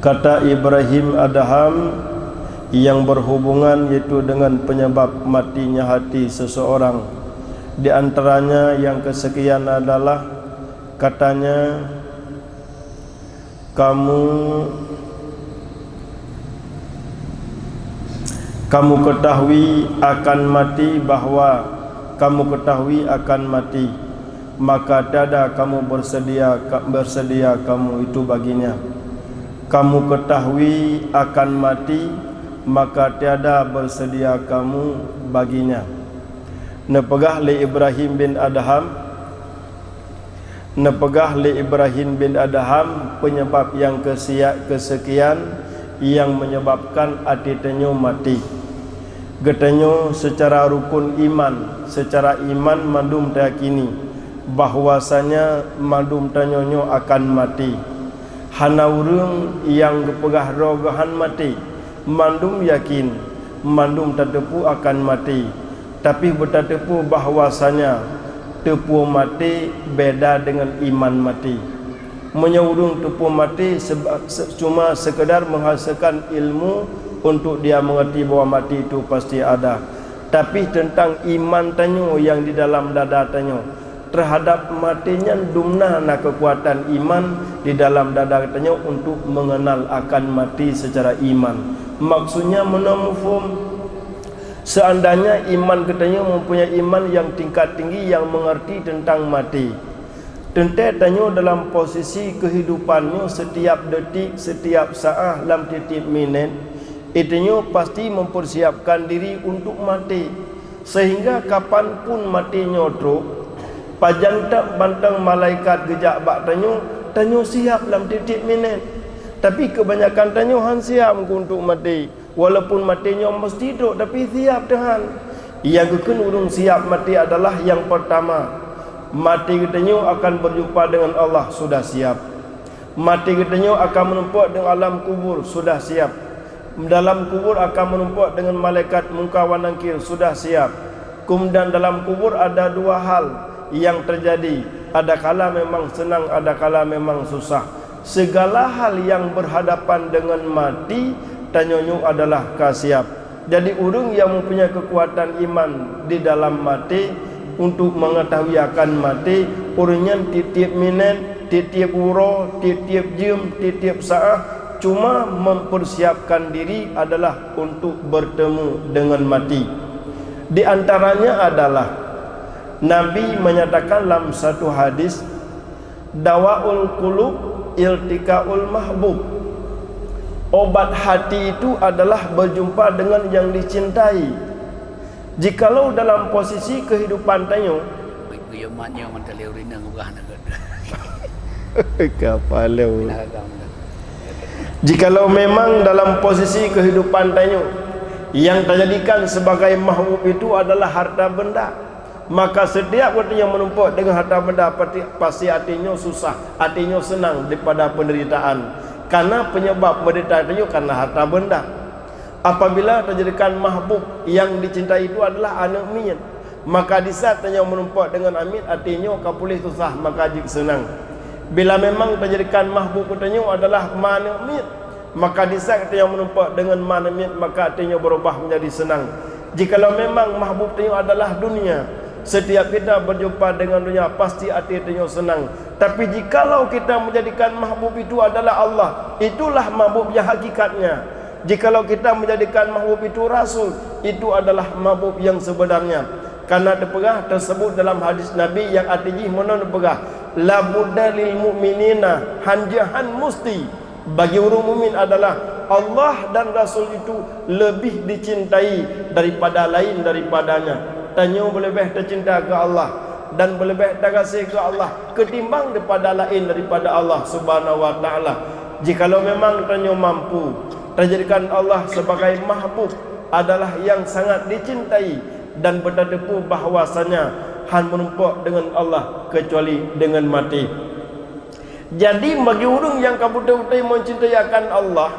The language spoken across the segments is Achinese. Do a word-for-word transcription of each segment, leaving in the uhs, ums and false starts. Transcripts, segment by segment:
Kata Ibrahim Adham yang berhubungan yaitu dengan penyebab matinya hati seseorang. Di antaranya yang kesekian adalah katanya, kamu kamu ketahui akan mati, bahwa kamu ketahui akan mati, maka tiada kamu bersedia, bersedia kamu itu baginya. Kamu ketahui akan mati, maka tiada bersedia kamu baginya. Neupeugah lé Ibrahim bin Adham, neupeugah lé Ibrahim bin Adham penyebab yang kesia-, kesekian yang menyebabkan até tanyoe maté. Geutanyoe seucara rukun iman, seucara iman mandum tayakini bahwasanya mandum tanyoe nyoe akan maté. Hana ureuëng nyang geupeugah droe geuhan maté. Mandum yakin, mandum tateupeue akan maté. Tapi beutateupeue bahwasanya teupeue maté beda dengan iman maté. Meunyoe ureuëng teupeue maté seba-, se-, cuma sekedar menghasilkan ilmu untuk dia mengerti bahwa mati itu pasti ada. Tapi tentang iman tanyoe yang di dalam dada tanyoe, terhadap maté nyan dumna na keukuatan iman di dalam dada tanyoe untuk mengenal akan maté secara iman. Maksudnya meunan mufhum, seandainya iman geutanyoe mempunyai iman yang tingkat tinggi yang mengerti tentang maté. Teuntée tanyoe dalam posisi kehidupan nyoe setiap detik, setiap saah, lam tieb-tieb minét, geutanyoe pasti mempersiapkan diri untuk maté. Sehingga kapan pun maté nyoe trok, pajan teuk mantong malaikat geujak bak tanyoe, tanyoe siap lam tieb-tieb minét. Tapi keubanyakan tanyoe han siap untuk maté. Walaupun maté nyoe meusti trok, tapi siap teuhan. Nyang geukheun ureuëng siap maté adalah nyang peurtama, maté geutanyoe akan berjumpa dengan Allah, sudah siap. Maté geutanyoe akan meurumpok deungon alam kubur, sudah siap. Dalam kubur akan meurumpok deungon malaikat Mungkar wa Nakir, sudah siap. Kemudian dalam kubur ada dua hal yang terjadi, ada kala memang senang, ada kala memang susah. Segala hal yang berhadapan dengan mati, tanyoe nyoe adalah ka siap. Jadi, ureuëng nyang mempunyai kekuatan iman di dalam maté untuk mengetahui akan maté, ureuëng nyan tieb-tieb minét, tieb-tieb uroe, tieb-tieb jeuem, tieb-tieb saah, cuma mempersiapkan diri adalah untuk bertemu dengan mati. Di antaranya adalah Nabi menyatakan lam satu hadis, "Dawaul qulub iltiqaul mahbub." Obat hati itu adalah berjumpa dengan yang dicintai. Jikalau dalam posisi kehidupan tanyoe, Kapalo. Jikalau memang dalam posisi kehidupan tanyoe yang tajadikan sebagai mahbub itu adalah harta benda, maka setiap geutanyoe meurumpok deungon harta benda, pasti, pasti até nyoe susah, até nyoe seunang daripada penderitaan. Karena penyebab menderita tanyoe karena harta benda. Apabila tajadikan mahbub yang dicintai itu adalah aneuëk miet, maka di saat tanyoe meurumpok deungon aneuëk miet, até nyoe ka puléh susah, maka jeuet seunang. Bila memang tajadikan mahbub geutanyoe adalah ma aneuëk miet, maka di saat tanyoe meurumpok deungon ma aneuëk miet, maka até nyoe beurubah menjadi seunang. Jikalau memang mahbub tanyoe adalah dunia, setiap kita berjumpa dengan dunia, pasti até tanyoe seunang. Tapi jikalau kita menjadikan mahbub itu adalah Allah, itulah mahbub yang hakikatnya. Jikalau kita menjadikan mahbub itu Rasul, itu adalah mahbub yang sebenarnya. Karena teupeugah, tersebut dalam hadis Nabi yang arti jih meunan teupeugah, "La budda lil mu'minina", hanjeuet han musti bagi ureuëng mukmin adalah Allah dan Rasul itu lebih dicintai daripada lain daripadanya. Tanyoe beuleubeh teucinta keu Allah dan beuleubeh tagaséh keu Allah keutimbang daripada laén daripada Allah Subhanahu wa Taala. Jikalau memang tanyoe mampu tajadikan Allah sebagai mahbub adalah nyang sangat dicintai dan beutateupeue bahwasanya han meurumpok deungon Allah keucuali deungon maté. Jadi, bagi ureuëng nyang ka beutôi-beutôi meucintai akan Allah,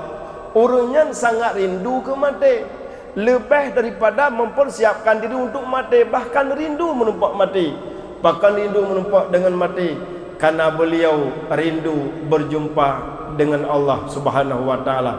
ureuëng nyan sangat rindu keu maté. Leubeh daripada mempersiapkan diri untuk maté, bahkan rindu meurumpok maté. Bahkan rindu meurumpok deungon maté. Karena beliau rindu berjumpa dengan Allah Subhanahu wa Taala.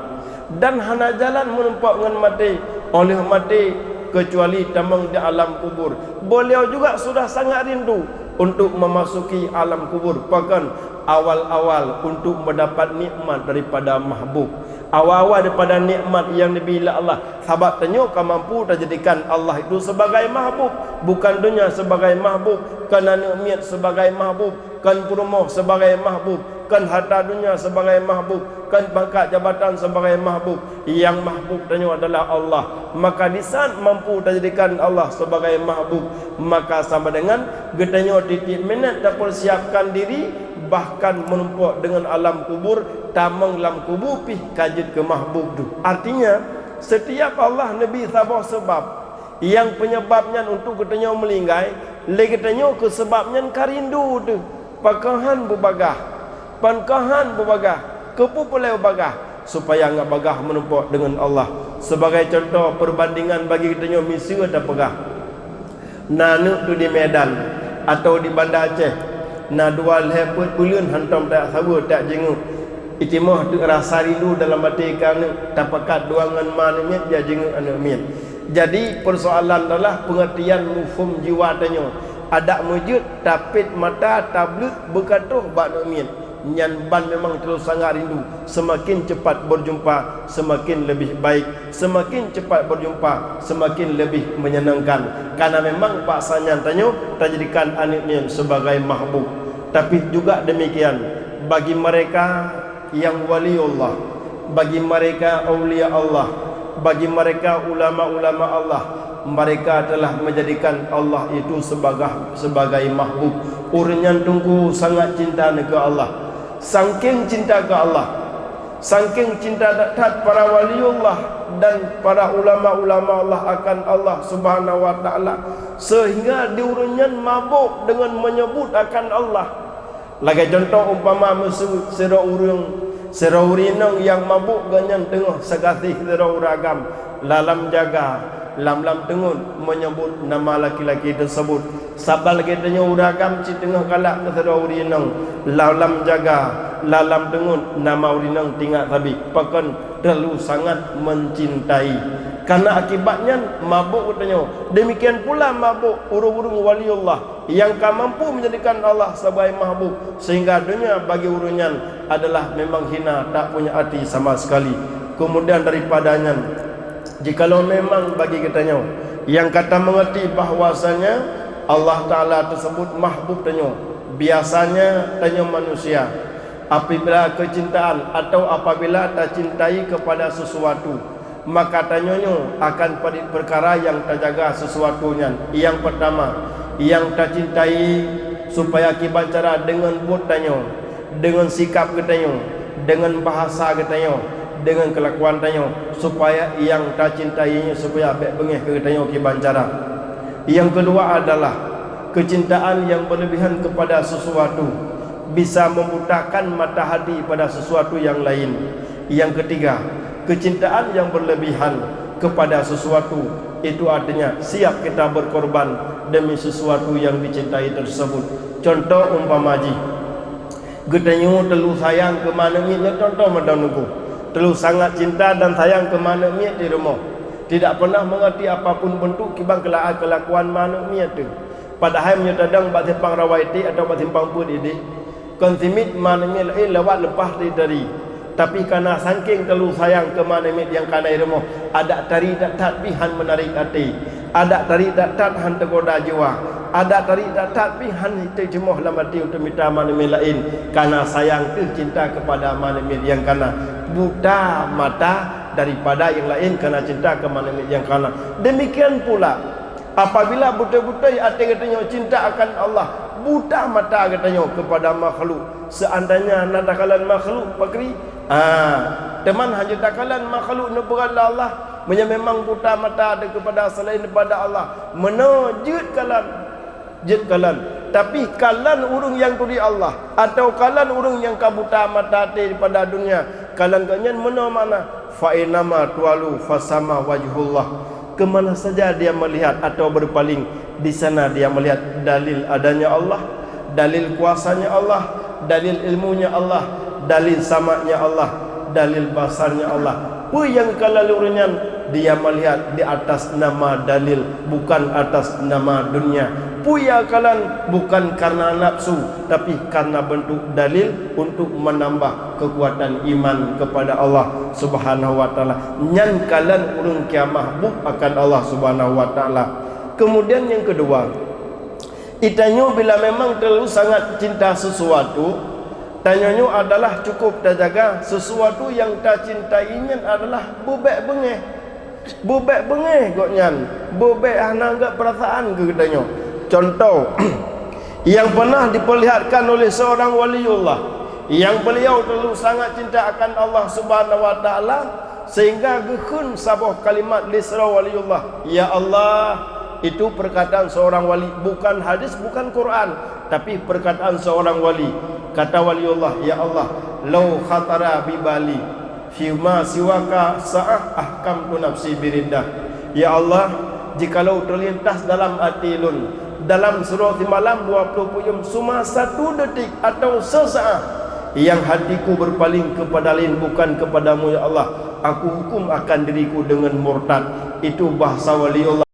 Dan hana jalan meurumpok ngon maté, óh lheueh maté, kecuali tamong di alam kubur. Beliau juga sudah sangat rindu untuk memasuki alam kubur, bahkan awal-awal untuk mendapat nikmat daripada mahbub. Awal-awal daripada nikmat yang dibri lé Allah. Sabab tanyoe ka mampu tajadikan Allah itu sebagai mahbub, bukan dunia sebagai mahbub, kon aneuk miet sebagai mahbub, kon peurumoh sebagai mahbub, kon harta dunia sebagai mahbub, kon pangkat jabatan sebagai mahbub. Yang mahbub tanyoe adalah Allah. Maka di saat mampu tajadikan Allah sebagai mahbub, maka sama dengan geutanyoe tieb-tieb minét tapersiapkan diri, bahkan meurumpok dengan alam kubur, tamong lam kubu pih ka jeuet keu mahbub teuh. Artinya, setiap Allah neubri saboh seubab. Nyang peunyebab nyan untuk geutanyoe meulinggai, lé geutanyoe keu seubab nyan ka rindu teuh. Pakon han beubagaih? Pakon han beubagaih? Keupeue peureulée beubagaih? Supaya ngat bagaih meurumpok deungon Allah. Sibagai cuntoh peubandingan bagi geutanyoe, miseue tapeugah, na aneuk teuh di Medan atawa di Banda Aceh, na dua lhée peuet buleuen hantom tajak saweue, tajak jingeuk. Itimoh teuk rasa rindu dalam até keu aneuk, tapakat dua ngon ma aneuk miet, jak jingeuk aneuk miet. Jadi, peusoalan adalah peungeurtian muphom jiwa tanyoe. Adak meujeuet, tapét mata, tableuet, beuka troh bak aneuk miet. Nyan ban memang teuh sangat rindu. Seumaken cepat beujumpa, seumaken leubeh baik. Seumaken cepat beujumpa, seumaken leubeh meunyenangkan. Karena memang bak saat nyan tanyoe tajadikan aneuk miet sibagai mahbub. Tapi juga demikian, bagi mereka nyang waliullah, bagi mereka aulia Allah, bagi mereka ulama-ulama Allah, mereka telah menjadikan Allah itu sebagai, sebagai mahbub. Ureuëng nyan teungku sangat cinta keu Allah. Sangking cinta keu Allah, sangking cinta that-that para waliullah dan para ulama-ulama Allah akan Allah Subhanahu wa Taala, sehingga di ureuëng nyan mabök deungon meunyeubut akan Allah. Lagée cuntoh umpama meuseuet sidroe ureuëng, sidroe ureuëng inong nyang mabök, gobnyan teungoh sigaséh sidroe ureuëng agam lam-lam jaga, lam-lam teungeut meunyeubut nama laki-laki teusebut. Saban lagée tanyoe ureuëng agam cit teungoh galak keu sidroe ureuëng inong, lam-lam jaga, lam-lam teungeut nama ureuëng inong teuingat sabe, pakon terlalu sangat mencintai. Karena akibat nyan mabök geutanyoe. Demikian pula mabök ureuëng-ureuëng waliullah nyang ka mampu menjadikan Allah sebagai mahbub, sehingga dunia bagi ureuëng nyan adalah memang hina, tak punya arti sama sekali. Kemudian daripada nyan, jikalau memang bagi geutanyoe nyang ka tameungerti bahwasanya Allah Taala teusebut mahbub tanyoe, biasanya tanyoe manusia, apabila keucintaan atau apabila tacintai keupada sesuatu, maka tanyoe nyoe akan padit peukara nyang tajaga sesuatu nyan. Nyang peurtama, nyang tacintai, supaya kiban cara deungon buet tanyoe, deungon sikab geutanyoe, deungon bahasa geutanyoe, deungon keulakuan tanyoe, supaya nyang tacintai nyoe supaya bék beungéh keu geutanyoe kiban cara. Nyang keudua adalah keucintaan nyang beuleubihan keupada sesuatu bisa membutakan mata hati pada sesuatu nyang laén. Nyang keutiga, keucintaan nyang beuleubihan keupada sesuatu, itu artinya siap kita berkorban demi sesuatu nyang dicintai tersebut. Cuntoh umpama jih, geutanyoe teulheueh sayang keu ma aneuk miet, nyoe cuntoh mantong teungku. Teulheueh sangat cinta dan sayang keu ma aneuk miet di rumoh. Tidak pernah mengerti apapun bentuk kiban keula-, keulakuan ma aneuk miet teuh. Padahai meunyoe tadong bak simpang Rawa Iték atawa bak simpang peuet idéh, kon simiet ma aneuk miet laén lewat leupah tari-tari. Tapi kana sangking teulheueh sayang keu ma aneuk miet nyang kana di rumoh, adak tari that-that pih han meunarék até. Adak tari that-that han teugoda jiwa. Adak tari that-that pih han teuceumôh lam até untuk mita ma aneuk miet laén. Kana sayang teuh cinta keupada ma aneuk miet nyang kana. Buta mata daripada nyang laén kana cinta keu ma aneuk miet nyang kana. Demikian pula, apabila beutôi-beutôi até geutanyoe cinta akan Allah, buta mata geutanyoe keupada makhluk. Seandainya na takalon makhluk, pakri, ah, teuma hanjeuet takalon makhluk neupeugah lé Allah, meunyoe memang buta mata teuh keupada selain daripada Allah, meunoe jeuet kalon, jeuet kalon. Tapi kalon ureuëng nyang turi Allah, atawa kalon ureuëng nyang ka buta mata até daripada dunia, kalon gobnyan meunoe makna, "Fa ainama tuwallu fasama wajhullah." Ke mana saja dia melihat atau berpaling, di sana dia melihat dalil adanya Allah, Dalil kuasanya Allah, dalil ilmunya Allah, dalil samaknya Allah, dalil basarnya Allah. Peue nyang ka lalu nyan, dia melihat di atas nama dalil, bukan atas nama dunia. Peue nyang kalon bukan karena nafsu, tapi karena bentuk dalil untuk menambah kekuatan iman kepada Allah Subhanahu wa Taala. Nyan kalon ureuëng kiamah buet akan Allah Subhanahu wa Taala. Kemudian yang kedua, geutanyoe bila memang terlalu sangat cinta sesuatu, tanyoe nyoe adalah cukup tajaga sesuatu nyang tacintai nyan adalah beubek beungéh. Beubek beungéh gobnyan, beubek hana anggap perasaan keu geutanyoe. Contoh, yang pernah diperlihatkan oleh seorang waliullah, yang beliau terlalu sangat cinta akan Allah Subhanahu wa Taala, sehingga geukheun saboh kalimat lé sidroe waliullah, "Ya Allah." Itu perkataan seorang wali, bukan hadis, bukan Quran, tapi perkataan seorang wali. Kata waliullah, "Ya Allah, lau khatara bibali fima siwaka sa'ah ahkamtu nafsi biriddah." Ya Allah, jikalau terlintas dalam até lôn, dalam sidroe simalam dua ploh peuet jeuem, cuma satu detik atau sesaat, yang hatiku berpaling kepada lain bukan kepadamu, ya Allah, aku hukum akan diriku dengan murtad. Itu bahasa waliullah,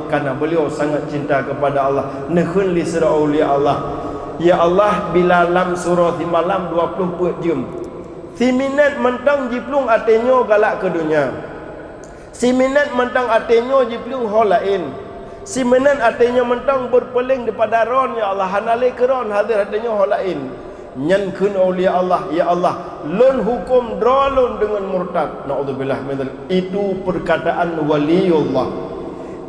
karena beliau sangat cinta kepada Allah. Neukheun lé sidroe aulia Allah, "Ya Allah, bila lam sidroe simalam dua ploh peuet jeuem, siminét mantong jiplueng até nyoe galak keu donya, siminét mantong até nyoe jiplueng ho laén, siminét até nyoe mantong beurpeuléng daripada Droen, ya Allah, hana lé keu Droen, hadir até nyoe ho laén." Nyan kheun aulia Allah, "Ya Allah, lôn huköm droe lôn deungon murtad." Naudzubillah min dzalik. Itu perkataan waliullah.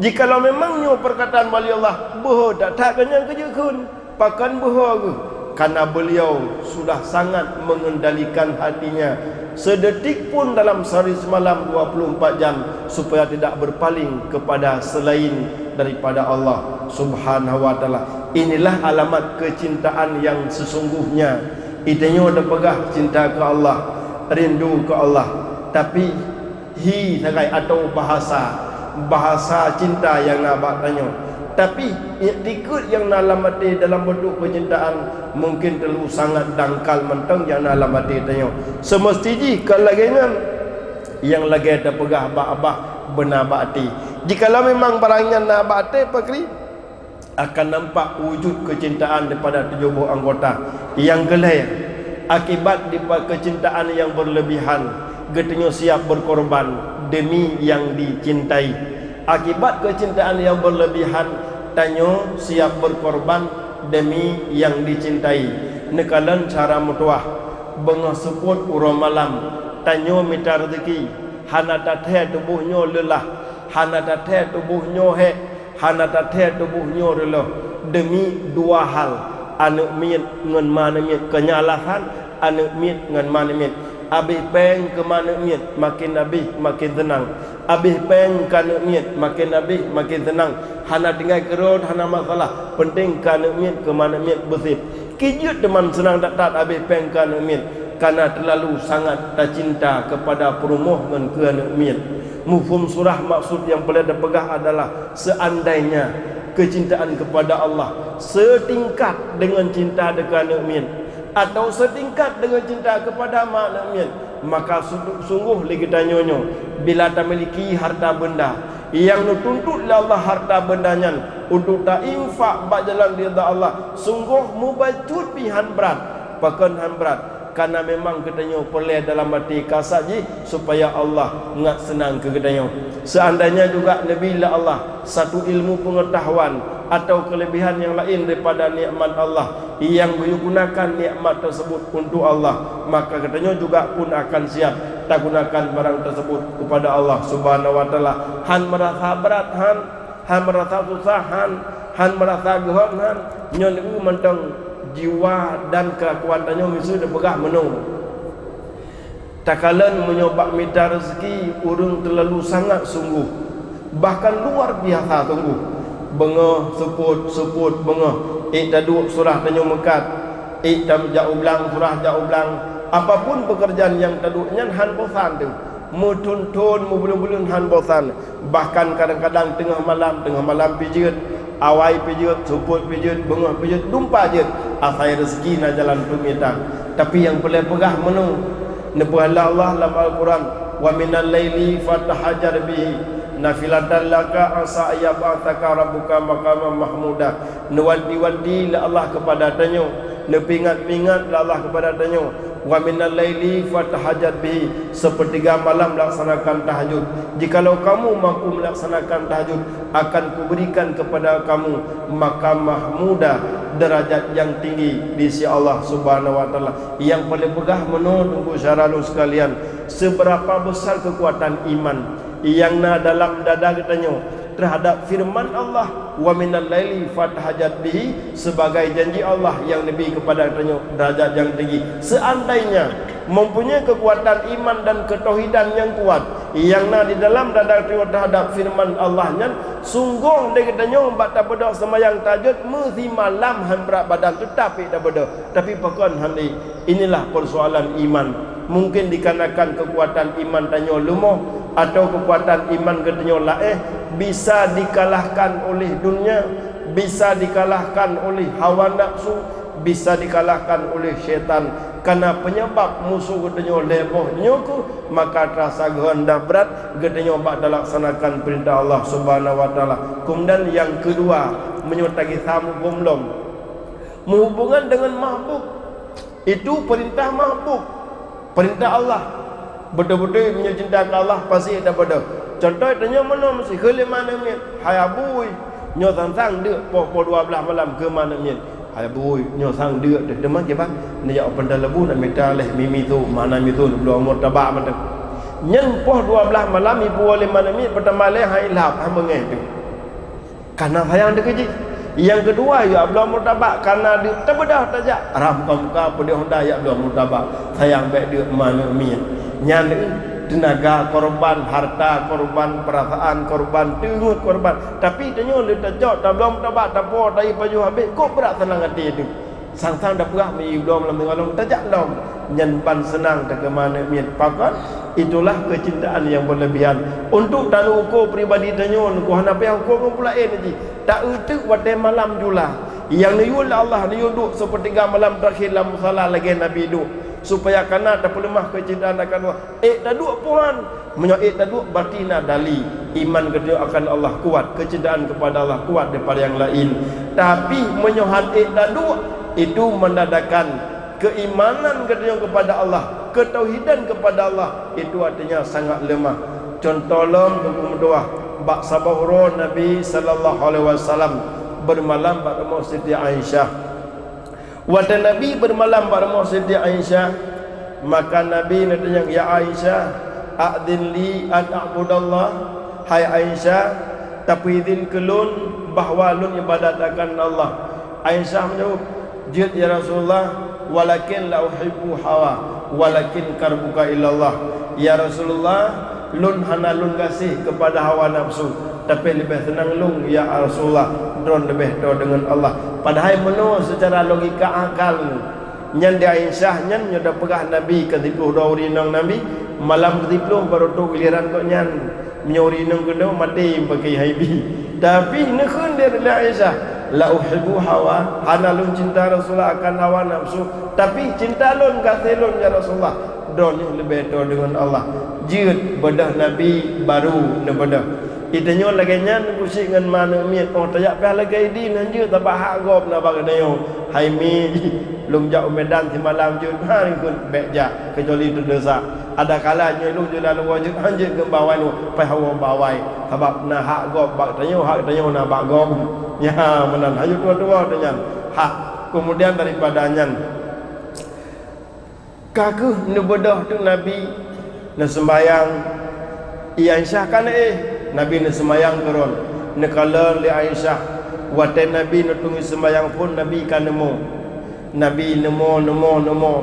Jikalau memang nyoe perkataan waliullah, beuhe that-that gobnyan keu jeuet kheun. Pakon beuhe geuh? Karena beliau sudah sangat mengendalikan hatinya, sedetik pun dalam sehari semalam dua puluh empat jam, supaya tidak berpaling kepada selain daripada Allah Subhanahu wa Taala. Inilah alamat kecintaan yang sesungguhnya. Geutanyoe tapeugah cinta keu Allah, rindu keu Allah, tapi hi sagai atau bahasa, bahasa cinta nyang na bak tanyoe. Tapi iktikeuet nyang na lam até dalam bentuk kecintaan mungkin terlalu sangat dangkal mantong nyang na lam até tanyoe. Seumeusti jih kon lagée nyan, nyang lagée tapeugah bak babah beuna bak até. Jikalau memang barang nyan na bak até, pakri akan nampak wujud kecintaan daripada tujoh boh anggota. Nyang keulhée, akibat dipa-, kecintaan yang berlebihan, geutanyoe siap berkorban demi yang dicintai. Akibat kecintaan yang berlebihan, tanyoe siap berkorban demi yang dicintai. Neukalon cara meutuwah, beungoh seupôt uroe malam, tanyoe mita rezeki, hana tathée tuboh nyoe leulah, hana tathée tuboh nyoe hék, hana tathée tuboh nyoe reuloh, demi dua hal, aneuëk miet ngon ma aneuëk miet. Keu nyan alasan aneuëk miet ngon ma aneuëk miet. Abéh péng keu ma aneuëk miet, maken abéh maken seunang. Abéh péng keu aneuëk miet, maken abéh maken seunang. Hana tinggai keudroe, hana masalah, peunteng keu aneuëk miet, keu ma aneuëk miet beusép. Keu jeuet teuma seunang that-that abéh péng keu aneuëk miet, karena terlalu sangat tacinta kepada peurumoh ngon keu aneuëk miet. Mafhum surah, maksud nyang peureulée tapeugah adalah, seandainya kecintaan kepada Allah setingkat dengan cinta keu aneuëk miet, atau setingkat dengan cinta kepada ma aneuëk miet, maka su-, sungguh lé geutanyoe nyoe, bila tamiliki harta benda, nyang neutuntut lé Allah harta benda nyan untuk tainfak bak jalan ridha Allah, sungguh mubacut pih han brat. Pakon han brat? Karena memang geutanyoe peureulée dalam até kasat jih supaya Allah ngat seunang keu geutanyoe. Seandainya juga neubi lé Allah satu ilmu pengetahuan atau kelebihan yang lain daripada nikmat Allah, nyang geuyue gunakan nikmat tersebut untuk Allah, maka geutanyoe juga pun akan siap tagunakan barang tersebut kepada Allah Subhanahu wa Taala. Han meurasa brat, han, han meurasa susah, han, han meurasa geuhon, han. Nyoe lé mantong jiwa dan kelakuan tanyoe miseue tapeugah meunoe. Takalon meunyoe bak mita rezeki ureuëng teulalu sangat sungguh, bahkan luar biasa sungguh. Beungoh seupôt, seupôt beungoh, ék taduek surah tanyoe meukat, ék tajak u blang surah jak u blang. Apapun peukeurjaan nyang taduek nyan han bosan teuh, meuthon-thon, meubuleuen-buleuen han bosan. Bahkan kadang-kadang teungoh malam, teungoh malam pih jeuet, Awai pih jeuet, seupôt pih jeuet, beungoh pih jeuet, dumpa jeuet, asai reuzeki na jalan teumita. Tapi nyang peureulée peugah meunoe, neupeugah lé Allah lam Al-Quran, "Wa minal laili fatahajjad bihi nafilatan laka asa ayyab'atsaka rabbuka maqaman mahmuda." Neuwanti-wanti lé Allah keupada tanyoe, neupeuingat-peuingat lé Allah keupada tanyoe, "Wa minal laili fatahajjad bihi," sepertiga malam laksanakan tahajud. "Jikalau kamu mampu melaksanakan tahajud, akan kuberikan kepada kamu maqam mahmuda, derajat yang tinggi di sisi Allah Subhanahu wa Taala." Nyang peureulée peugah meunoe, Teungku syedara lôn sekalian, seberapa besar kekuatan iman nyang na dalam dada geutanyoe terhadap firman Allah, "Wa minal laili fatahajjad bihi," sebagai janji Allah nyang neubi keupada geutanyoe derajat nyang tinggi. Seandainya mempunyai kekuatan iman dan ketauhidan nyang kuat nyang na di dalam dada geutanyoe terhadap firman Allah nyan, sunggoh lé geutanyoe bak tabeudôh seumayang tahajud meusimalam han brat badan, teutap ék tabeudôh. Tapi pakon hana? Inilah persoalan iman. Mungkin dikarenakan kekuatan iman tanyoe leumoh atau kekuatan iman geutanyoe laéh, bisa dikalahkan oleh dunia, bisa dikalahkan oleh hawa nafsu, bisa dikalahkan oleh syaitan. Karena penyebab musuh geutanyoe lhée boh nyoe kheueh, maka terasa geuhonda brat geutanyoe bak talaksanakan perintah Allah Subhanahu wa Taala. Kemudian yang kedua, meunyoe tagisa muphom lom, meuhubungan dengan mahbub. Itu perintah mahbub, perintah Allah. Beutôi-beutôi meunyoe cinta keu Allah, pasti tabeudôh. Contoh, tanyoe meunoe meusikheun lé ma aneuk miet, "Hai Abui, nyoe sang-sang deuk poh-poh dua blaih malam keu ma aneuk miet. Hai Abui, nyoe sang deuk teuh, teuma kiban neujak u Pantai Lembu nak mita lé mie miso, ma na miso neubloe murtabak mantong." Nyan poh dua blaih malam ipuwoe lé ma aneuk miet, peutamah lé hai lhab, hai beungéh teuh. Kana sayang teuh keu jih. Nyang keudua, jak bloe murtabak, kana deuk tabeudôh tajak. Rhah muka-muka peudeuh honda jak bloe murtabak. Sayang bék deuk ma aneuk miet. Nyan tenaga korban, harta korban, perasaan korban, teungeut korban. Tapi tanyoe lé tacok, tabloe murtabak, tapo, tayi pajoh habéh, kok brat seunang até teuh. Sang-sang tapeugah meunyoe bloe malam teungoh lom, tajak lom. Nyan ban seunang takeu ma aneuk miet. Pakon? Itulah keucintaan nyang beuleubihan. Untuk taneuk uko pribadi tanyoe, nyoe hana payah uko ngon peue laén jih. Ta-eu teuk watée malam jula. Nyang neuyue lé Allah, neuyue duek seupeutiga malam terakhir lam musala lagée Nabi duek, supaya kana tapeuleumah keucintaan akan Allah. Ék taduek puhan. Meunyoe ék taduek, berarti na dali iman geutanyoe akan Allah kuat, keucintaan keupada Allah kuat daripada nyang laén. Tapi meunyoe han ék taduek, itu menandakan keuimanan geutanyoe keupada Allah, keutauhidan keupada Allah, itu artinya sangat leumah. Cuntoh lom, Teungku meutuah, bak saboh uroe Nabi sallallahu alaihi wasallam beumalam bak rumoh Siti Aisyah. Watée Nabi beumalam bak rumoh Siti Aisyah, maka Nabi neutanyong, "Ya Aisyah, adzin li an a'budallah." Hai Aisyah, tapeuidhin keu lôn bahwa lôn ibadat akan Allah. Aisyah meujaweueb, "Jeuet ya Rasulullah, walakin la uhibbu hawa, walakin qarbuka ilallah." Ya Rasulullah, lôn hana lôn gaséh keupada hawa nafsu, tapi leubeh seunang lôn, ya Rasulullah, droen leubeh toe deungon Allah. Padahai meunoe seucara logika akal nyan di Aisyah nyan nyoe tapeugah Nabi ka siplôh droe ureuëng inong Nabi, malam ka siplôh barô trok giliran gobnyan. Meunyoe ureuëng inong keunoe maté pakai haibi. Tapi neukheun lé Aisyah, "La uhibbu hawa, hana lôn cinta Rasulullah akan hawa nafsu, tapi cinta lôn, gaséh lôn ya Rasulullah, droeneuh leubeh toe deungon Allah." Jeuet beudôh Nabi baru neubeudôh. Geutanyoe lagée nyan geuchik ngon ma aneuk miet, óh tajak pih lagée di nan jeuet, sabab hak gob na bak geutanyoe. Hai mi, lôn jak u Medan simalam jeuet, ha, ikot bék jak, keucuali teudesya. Adakala nyoe lôn jeuet lam luwa jeuet, han jeuet keu bawai lôn, pih hawa bawai. Sabab na hak gob bak tanyoe, hak tanyoe na bak gob. Nyan meunan, hanjeuet tuha-tuha teuh nyan. Hak. Kemudian daripada nyan, ka kheueh neubeudôh teuk Nabi, neuseumbayang. Aisyah ka na éh, Nabi neuseumbayang keu droen. Neukalon lé Aisyah, watée Nabi neuteungi seumbayang phon Nabi ka neumo. Nabi neumo, neumo, neumo.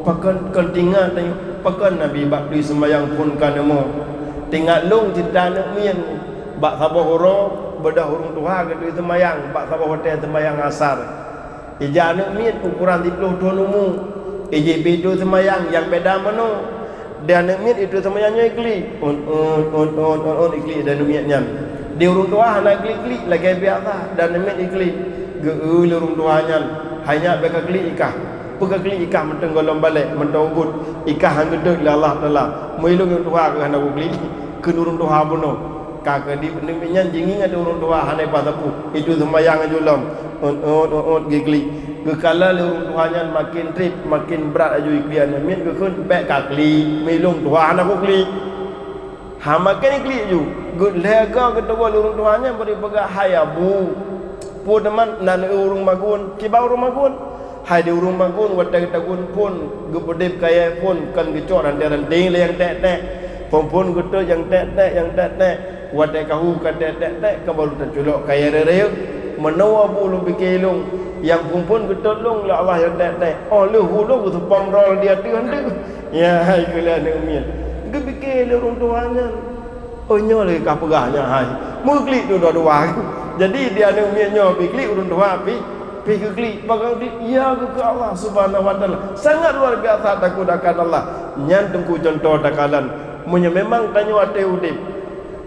Pakon kon tingat tanyoe, pakon Nabi bak tui seumbayang phon ka neumo. Tingat lôn ceurita aneuk miet, bak saboh uroe beudôh ureuëng tuha geutui seumbayang bak saboh watée seumbayang asar. Ija aneuk miet ukuran siplôh thon umu, ijih pih tui seumbayang nyang beda meunoe. Di aneuk miet itui seumbayang nyoe iklik, un un un un un un iklik di aneuk miet nyan. Di ureuëng tuha hana klik-klik lagée biasa dan namiet iklik. Geu-eu lé ureuëng tuha nyan, "Hai nyak, bék kaklik ikah." "Peue kaklik ikah mantong gohlom balek, mantong ubit, ikah han geuteuek lé Allah Taala. Meulôn ureuëng tuha keuh hana kuklik." Kheun ureuëng tuha bunoe. Ka keudéh namiet nyan jingieng ateueh ureuëng tuha hana paih sapeue. Itu seumayang aju lom. Ot, ot, ot, ot, geuklik. Geukala lé ureuëng tuha nyan maken treb, maken brat aju iklik namiet, geukheun, "Bék kaklik, meulôn tuha hana kuklik." Ha, maken iklik ju. Geu-, lhée ka geuteugôt lé ureuëng tuha nyan bri peugah, "Hai Abu, peue teuma nan ureuëng magun, kiban ureuëng magun?" "Hai di ureuëng magun, watée geutagun phon, geupeudeb kayée phon kon geucok ranté-ranté lé nyang ték-ték. Phon-phon geutot nyang ték-ték, nyang ték-ték. Watée ka hu ka ték-ték-ték, ka barô taculok kayée reureu. Meunoe Abu lôn pike lôn, nyang phon-phon geutot lôn lé Allah nyang ték-ték. Óh lheueh hu lôn geuseupom droe di ateueh hanteuk." Ya, hai keu lé aneuëk miet. Geupike lé ureuëng tuha nyan. Oh, nyoe lagée ka peugah nyan hai. Meuklik tu dua-dua. Jadi di aneuëk miet nyoe pih klik, ureuëng tuha pih, pih geuklik. Pakon klik? Ya, keu Allah Subhanahu wa Taala. Sangat luar biasa takut akan Allah. Nyan teungku contoh takalon. Meunyoe memang tanyoe até udeb,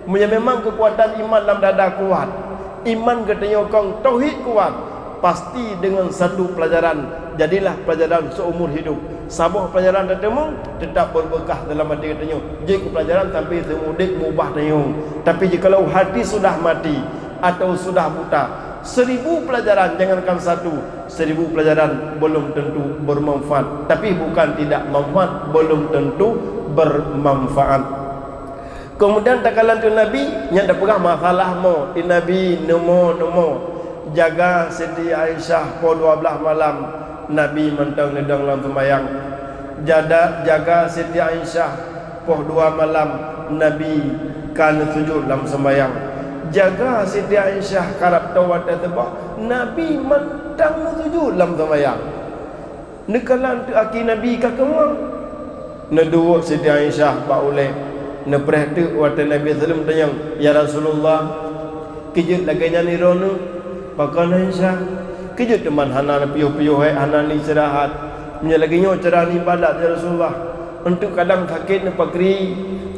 meunyoe memang keukuatan iman lam dada kuat, iman geutanyoe kong tauhid kuat, pasti deungon satu pelajaran jadilah pelajaran seumur hidup. Saboh pelajaran teuteumong teutap beubeukaih dalam até geutanyoe. Jeuet keu pelajaran sampai seumur udeb mubah tanyoe. Tapi jikalau hati sudah mati atau sudah buta, seribu pelajaran, jangankan satu, seribu pelajaran belum tentu bermanfaat. Tapi bukan tidak manfaat, belum tentu bermanfaat. Keumudian takalon keu Nabi, nyan tapeugah masalah mo, di Nabi neumo-neumo jaga Siti Aisyah poh dua blaih malam, Nabi mantong neudong lam seumayang. Jada, jaga Siti Aisyah poh dua malam, Nabi ka neusujut lam seumayang. Jaga Siti Aisyah karab toe watée teuboh, Nabi mantong neusujut lam seumayang. Neukalon teuk aki Nabi ka keumong. Neuduek Siti Aisyah bak ulée. Neupreh teuk watée Nabi saleuem tanyong, "Ya Rasulullah, keujeuet lagée nyan droeneueh?" "Pakon Aisyah?" "Keujeuet teuma hana neupiôh-piôh, hana neuistirahat? Meunyoe lagée nyoe cara neuibadat, ya Rasulullah, eunteuk kadang sakét neupakri,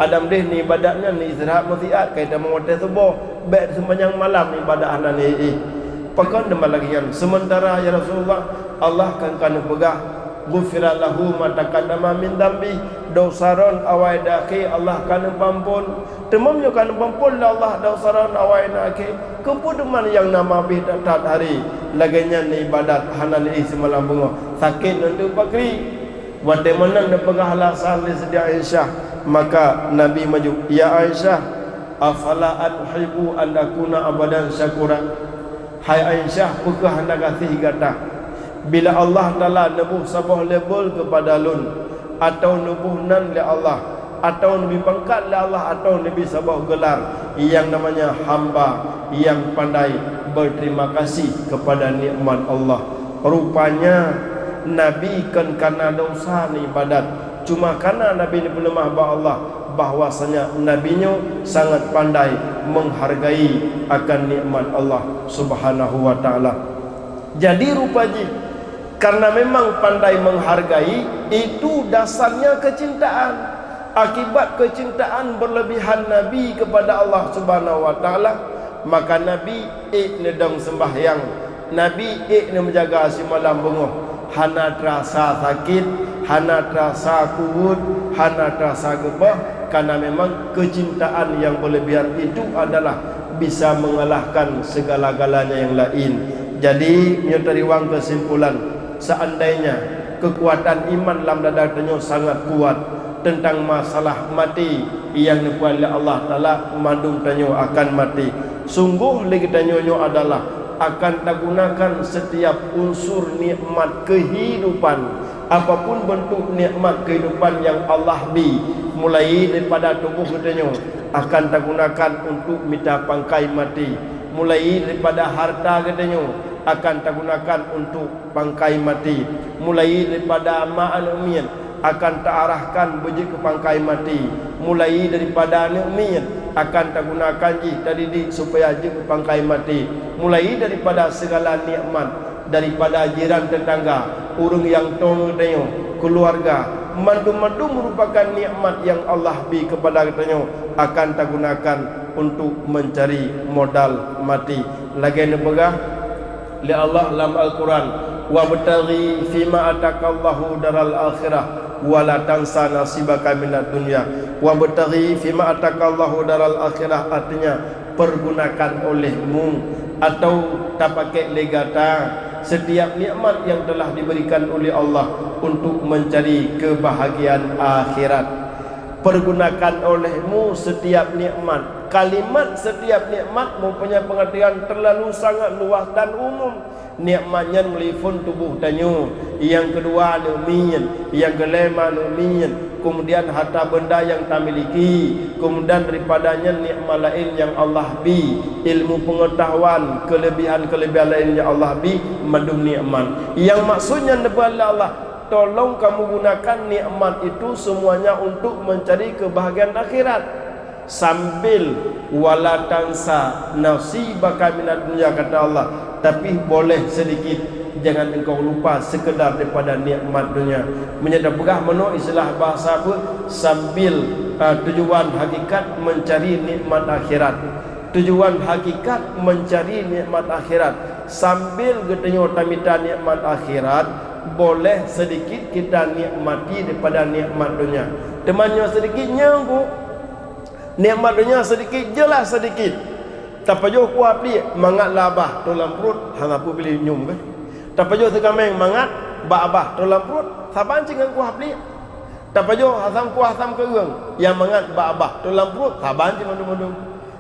adam deh neuibadat nyan neuistirahat meusiat, kai tamong watée suboh, bék seumanjang malam ibadat hana neuéh-éh." "Pakon teuma lagée nyan? Seumeuntara, ya Rasulullah, Allah kan ka neupeugah, 'Ghufira lahu ma taqaddama min dzambi,' desya droen awai dan akhé Allah ka neupeuamphon." "Teuma meunyoe ka neupeuamphon lé Allah desya droen awai dan akhé, keupeue teuma nyang na mabéh that-that hari lagée nyan neuibadat hana neuéh simalam beungoh, sakét neuh teupakri?" Watée meunan neupeugah alasan lé Siti Aisyah, maka Nabi maju, "Ya Aisyah, afala uhibbu an akuna abdan syakura?" "Hai Aisyah, peu kheueh hana gaséh gata bila Allah Taala neuboh saboh label keupada lôn, atawa neuboh nan lé Allah, atawa neubri pangkat lé Allah, atawa neubri saboh geular nyang namanya hamba nyang pandai berterima kasih keupada nikmat Allah?" Rupanya Nabi kon kana desya neuibadat, cuma kana Nabi neupeuleumah bak Allah bahwasanya Nabi nyoe sangat pandai menghargai akan nikmat Allah Subhanahu wa Taala. Jadi rupa jih, karena memang pandai menghargai, itu dasarnya kecintaan. Akibat kecintaan berlebihan Nabi kepada Allah Subhanahu wa Taala, maka Nabi ék neudong seumbahyang, Nabi ék neumeujaga simalam beungoh, hana teurasa sakét, hana teurasa kuweuet, hana teurasa geupah, karena memang kecintaan yang berlebihan itu adalah bisa mengalahkan segala-galanya yang lain. Jadi, nyoe tariwang kesimpulan, seandainya kekuatan iman lam dada tanyoe sangat kuat tentang masalah maté nyang neupeuan lé Allah Taala, mandum tanyoe akan maté. Sunggoh lé geutanyoe nyoe adalah akan tagunakan setiap unsur nikmat kehidupan, apapun bentuk nikmat kehidupan yang Allah bi, mulai daripada tubuh geutanyoe akan tagunakan untuk mita pangkai maté, mulai daripada harta geutanyoe akan tagunakan untuk pangkai maté, mulai daripada ma aneuëk miet akan taarahkan beujeuet keu pangkai maté, mulai daripada aneuëk miet akan tagunakan jih tadidik supaya jeuet keu pangkai maté, mulai daripada segala nikmat, daripada jiran tetangga, ureuëng nyang tong geutanyoe, keuluwarga, mandum-mandum meurupakan nikmat nyang Allah bi keupada geutanyoe akan tagunakan untuk mencari modal mati. Lagée neupeugah lé Allah lam Al-Quran, "Wabtaghi fima atakallahu daral akhirah, wala tansa nasibaka minad dunya." "Wabtaghi fima atakallahu daral akhirah," artinya, pergunakan olehmu atau tapakék lé gata setiap nikmat yang telah diberikan oleh Allah untuk mencari kebahagiaan akhirat. Pergunakan olehmu setiap nikmat. Kalimat setiap nikmat mempunyai pengertian terlalu sangat luas dan umum. Nikmat nyan meuliphon tuboh tanyoe, nyang keudua aneuk miet, nyang keulhée ma aneuk miet, keumudian harta beunda nyang tamiliki, keumudian daripada nyan nikmat laén nyang Allah bi, ilmu peungeutahuan, keuleubihan-keuleubihan laén nyang Allah bi, mandum nikmat. Nyang maksud nyan neupeugah lé Allah, tolong kamu gunakan nikmat itu semuanya untuk mencari kebahagiaan akhirat. Sambil, "Wala tansa nasibaka minad dunya," kata Allah, tapi boleh sedikit, jangan engkau lupa sekedar daripada nikmat dunia. Meunyoe tapeugah meunoe istilah bahasa apa? Sambil, ah, tujuan hakikat mencari nikmat akhirat. Tujuan hakikat mencari nikmat akhirat. Sambil geutanyoe tamita nikmat akhirat, boleh sedikit kita nikmati daripada nikmat dunia. Teuma nyoe sedikit nyang bu Nikmat donya sedikit, jeulaih sedikit. Tapajoh kuah pliek mangat lam babah, toh lam pruet, hana peue piléh nyoe kan. Tapajoh teukaméng mangat bak babah, toh lam pruet, saban cit ngon kuah pliek. Tapajoh asam kuah asam keureung, nyang mangat bak babah, toh lam pruet, saban cit mandum-mandum.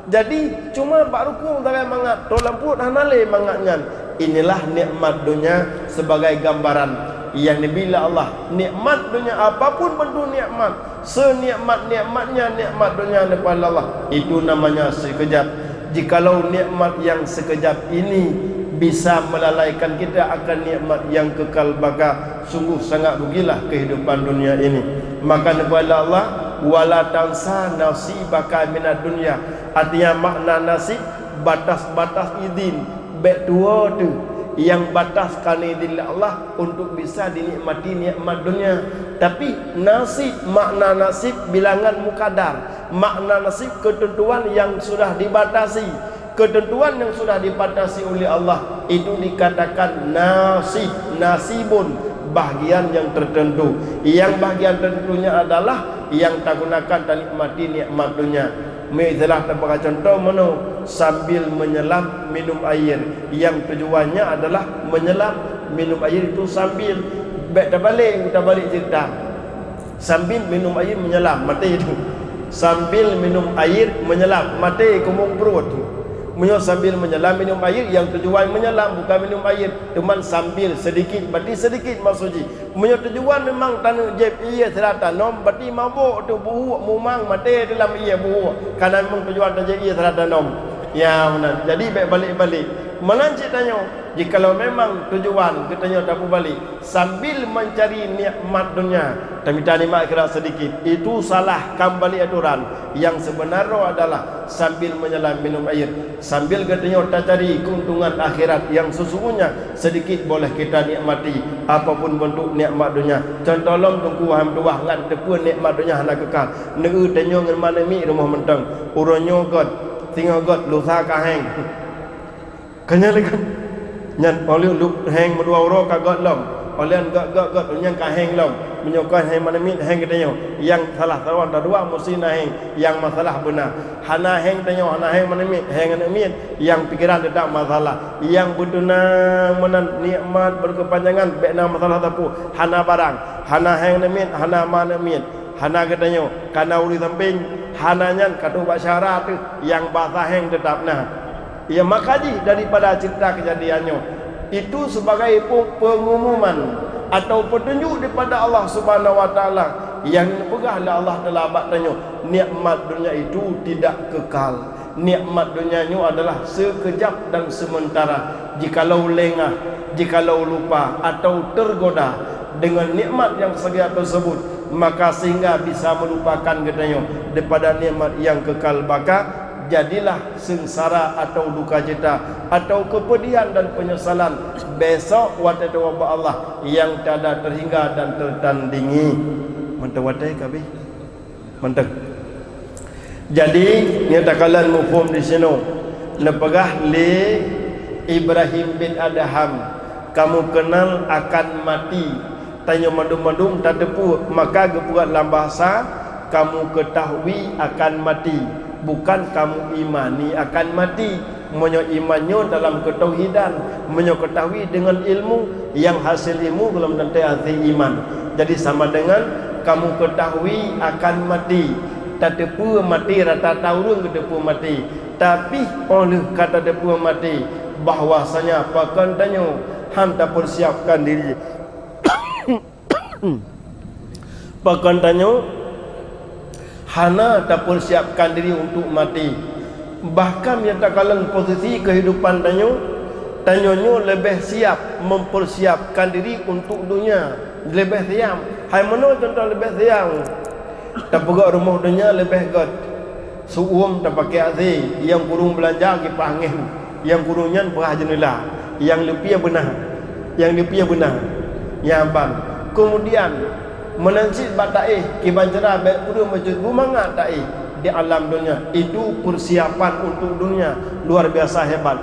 Jadi, cuma bak rukung sagai mangat, toh lam pruet hana lé mangat nyan. Inilah nikmat donya sebagai gambaran nyang neubi lé Allah. Nikmat donya, apapun bentuk nikmat, senikmat-nikmatnya nikmat donya neupeugah lé Allah, itu namanya sekejap. Jikalau nikmat yang sekejap ini bisa melalaikan kita akan nikmat yang kekal baka, sungguh sangat rugilah kehidupan dunia ini. Maka neupeugah lé Allah, "Wala tansa nasibaka minad dunya." Artinya makna nasib, batas-batas izin, bék tuwoe teuh nyang batas ka neuizin lé Allah untuk bisa dinikmati nikmat donya. Tapi nasib, makna nasib bilangan mukadar, makna nasib ketentuan yang sudah dibatasi. Ketentuan yang sudah dibatasi oleh Allah itu dikatakan nasib, nasibun, bahagian yang tertentu. Yang bahagian tertentunya adalah yang tagunakan tanikmati nikmat donya. Meuistilah tapeugah contoh meunoe, sambil menyelam minum air, yang tujuannya adalah menyelam minum air itu sambil. Bék tabalek, tabalek cerita. Sambil minum air menyelam, maté itu. Sambil minum air menyelam, maté kumong pruet tu. Meunyoe sambil menyelam minum air, yang tujuan menyelam bukan minum air, teuma sambil sedikit, berarti sedikit maksud jih. Meunyoe tujuan memang taneuk jieb ié sira tanom, berarti mabök tu buhuk mumang maté dalam ié buhuk. Karena memang tujuan tajieb ié sira tanom. Ya, meunan. Jadi bék balek-balek. Meunan cit tanyoe, jikalau memang tujuan geutanyoe tapeubalek, sambil mencari nikmat dunia, tamita nikmat akhirat sedikit. Itu salah, kembali aturan. Yang sebenar adalah sambil menyelam minum air, sambil geutanyoe tacari keuntungan akhirat yang sesungguhnya sedikit boleh kita nikmati apapun bentuk nikmat dunia. Contoh lom Teungku Hamduah ngat teupeu nikmat dunia hana kekal. Neu tanyoe ngon manémik rumoh mantong. Uroe nyoe göt, singoh göt, lusa ka héng. Ka nyan lé kan? Nyan óh lheueh lup héng meudua uroe ka göt lom. Óh lheueh göt, göt, göt, nyan ka héng lom. Meunyoe ka héng manémik, héng geutanyoe. Nyang salah sawan dua-dua musti na héng. Nyang masalah beuna. Hana héng tanyoe, hana héng manémik, héng aneuk miet. Nyang pikeran teutap masalah. Nyang beutunang meunan nikmat berkepanjangan, bék na masalah sapeue. Hana barang, hana héng aneuk miet, hana ma aneuk miet. Hana geutanyoe, ka na ureueng sampéng, hana nyan ka trok bak syara teuh, nyang basa héng teutap na. Ya, maka jih daripada cerita kejadian nyoe, itu sebagai pe-, pengumuman atau petunjuk daripada Allah Subhanahu wa Taala nyang neupeugah lé Allah Taala bak tanyoe, nikmat dunia itu tidak kekal. Nikmat donya nyoe adalah seukejap dan seumeutara. Jikalau lengah, jikalau lupa, atau teugoda deungon nikmat nyang seukejap teuseubut, maka sehingga bisa meulupakan geutanyoe daripada nikmat nyang keukal baka, jadilah seungsara atau dukacita, atau keupeudihan dan peunyesalan besok watée teuba bak Allah nyang tiada teuhingga dan teutandingi. Mantong watée ka abéh. Mantong. Jadi, nyoe takalon muphom di sinoe, neupeugah lé Ibrahim bin Adham, "Kamu kenal akan mati." Tanyoe mandum-mandum tateupeue, maka geupeugah lam bahasa, "Kamu ketahui akan mati, bukan kamu imani akan mati." Meunyoe iman nyoe dalam keutauhidan, meunyoe keutahui deungon ilmu, nyang hasé ilmu gohlom teuntée hasé iman. Jadi sama dengan kamu ketahui akan mati, tateupeue mati, rata-rata ureuëng geuteupeue mati. Tapi óh lheueh ka tateupeue mati, bahwasanya pakon tanyoe han tapeusiapkan diri. Pakon tanyoe hana tapeusiapkan diri untuk mati. Bahkan nyata kalon posisi kehidupan tanyoe, tanyoe nyoe leubeh siap mempersiapkan diri untuk dunia. Leubeh siap. Hai meunoe contoh leubeh siap. Tapeugah rumoh dunia leubeh gét. Su'uem tapaké asé, nyang kureueng beulanja kipah angén, nyang kureueng nyan peugah jeuneula, nyang leupie beuna, nyang leupie beuna. Nyan ban. Kemudian, meunan cit bak taéh, kiban cara bék peureuet meucit beumangat taéh di alam dunia. Itu persiapan untuk dunia luar biasa hebat.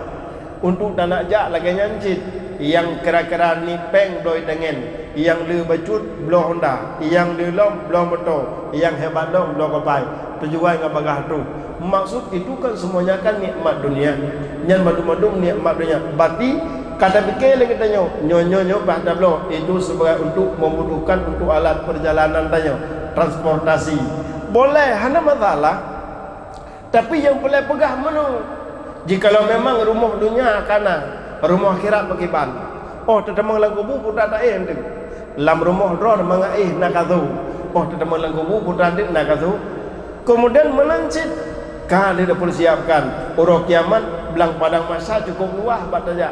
Untuk tanak jak lagée nyan cit, nyang kira-kira ni péng bloe tangen, nyang le bacut bloe honda, nyang le lom bloe moto, nyang hebat lom bloe kapai, tujuan ngon bagah tu. Maksud itu kan semuanya kan nikmat dunia. Nyan mandum-mandum nikmat dunia. Berarti ka tapike lé geutanyoe, nyoe, nyoe, nyoe bah tabloe, itu sebagai untuk membutuhkan untuk alat perjalanan tanyoe, transportasi. Boleh, hana masalah. Tapi nyang peureulée peugah meunoe, jikalau memang rumoh dunia kana, rumoh akhirat pakriban? Óh teutamong lam kubu putra taéh enteuk. Lam rumoh droe mangat éh na kasu. Óh teutamong lam kubu putra enteuk na kasu. Keumudian meunan cit ka lheueh tapeusiapkan uroe kiamat, blang padang mahsyar cukup luwah bak tajak.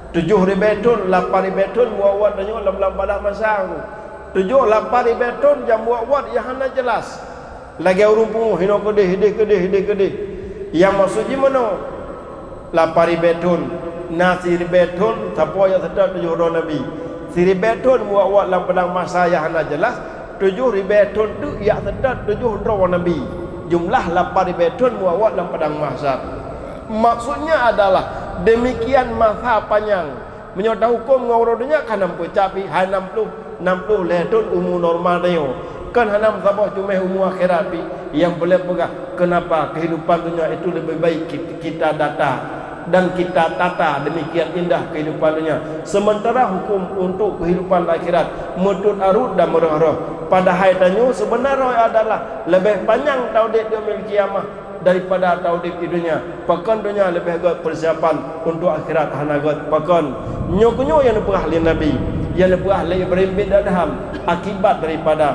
Tujoh ribée thon, lapan ribée thon muwat-wat tanyoe lam blang padang mahsyar. Tujoh lapan ribée thon nyang muwat-wat nyang hana jeulaih. Lagée ureuëng pungoh, hinoe keudeh, ideh keudeh, ideh keudeh. Nyang maksud jih meunoe, lapan ribée thon, na siribée thon sapoe jak seutôt tujoh droe nabi. Siribée thon muwat-wat lam padang mahsyar nyang hana jeulaih, tujoh ribée thon teuk jak seutôt tujoh droe nabi. Jumlah lapan ribée thon muwat-wat lam padang mahsyar. Maksudnya adalah demikian masa panyang. Meunyoe tahukôm ngon uroe donya ka nam peucap pih, hai nam ploh, nam ploh lhée thon umu normal tanyoe. Kon hana meusaboh cuméh umu akhirat pih. Nyang peureulée peugah, keunapa keuhidupan donya itu leubeh baik ki-, kita data dan kita tata demikian indah keuhidupan donya, seumeuntara hukôm untuk keuhidupan akhirat meutot arot dan meurôh-rôh. Padahai tanyoe seubeuna droe adalah leubeh panyang taudeb di yaumil qiyamah daripada taudeb di donya. Pakon donya leubeh gét peusiapan, untuk akhirat hana gét. Pakon? Nyoe keunyoe nyang neupeugah lé Nabi, nyang neupeugah lé Ibrahim bin Adham, akibat daripada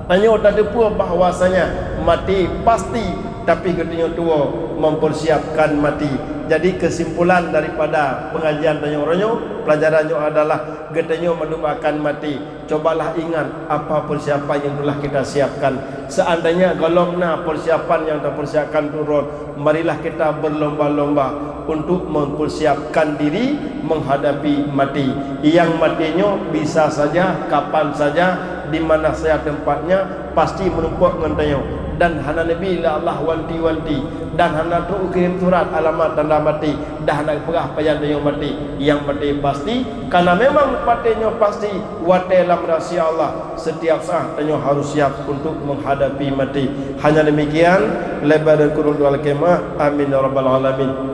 tanyoe tateupeue bahwasanya maté pasti, tapi geutanyoe tuwoe mempersiapkan maté. Jadi, keusimpulan daripada peungajian tanyoe uroe nyoe, peulajaran nyoe adalah geutanyoe mandum akan maté. Cobalah ingat apa persiapan yang telah kita siapkan. Seandainya golom na persiapan yang tapersiapkan turun, marilah kita berlomba-lomba untuk mempersiapkan diri menghadapi mati. Yang mati nyoe bisa saja, kapan saja, di mana saja tempatnya, pasti meurumpok ngon tanyoe. Dan hana neubi lé Allah wanti-wanti, dan hana trok kirim surat alamat tanda mati, dan hana peugah pajan tanyoe mati. Yang mati pasti, karena memang mati nyoe pasti, watée lam rahsia Allah, setiap saat tanyoe harus siap untuk menghadapi mati. Hanya demikian, leubeh dan kureueng doa kemah. Amin ya rabbal alamin.